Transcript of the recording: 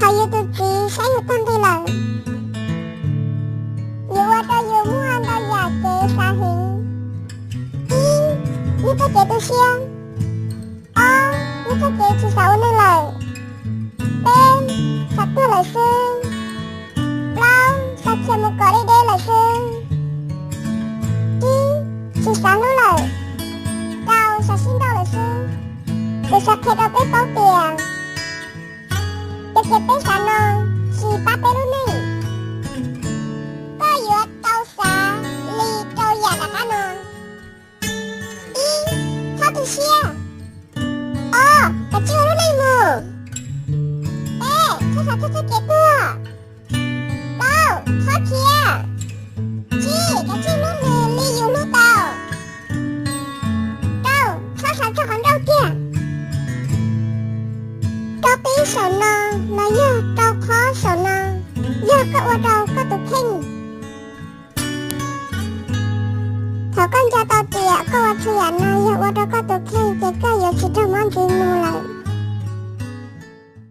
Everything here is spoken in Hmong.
Thaum yus tus txiv saib yus tag nqi lawm, yuav ua rau yus muaj ntau yam kev xav heev. Ib, yog txoj kev tu siab. Ob, yog txoj kev tsis xav ua neej lawm. Peb, xav tuag lawm xwb. Plaub, xav khiav mus kom deb deb lawm xwb. Tsib, tsis xav hlub lawm. Rau, xav sib nrauj lawm xwb. Kuv xav qhia rau peb paub tias cov kev peb xav no tsis pab peb lub neej. Koj yuav tau xav li rau yam tom qab no. Ib, txhob tu siab. Ob, kav tsij ua lub neej mus. Peb, txhob xav txog txoj kev tuag. Plaub, txhob khiav. Tsib, kav tsij hlub nws li yus hlub tau. Rau, txhob xav txog qhov nrauj kiag. Rau peb saum no, los yog rau qhov saum no yog koj ua rau koj tus kheej. Thaum koj nco tau tias koj ua txhua yam no yog ua rau koj tus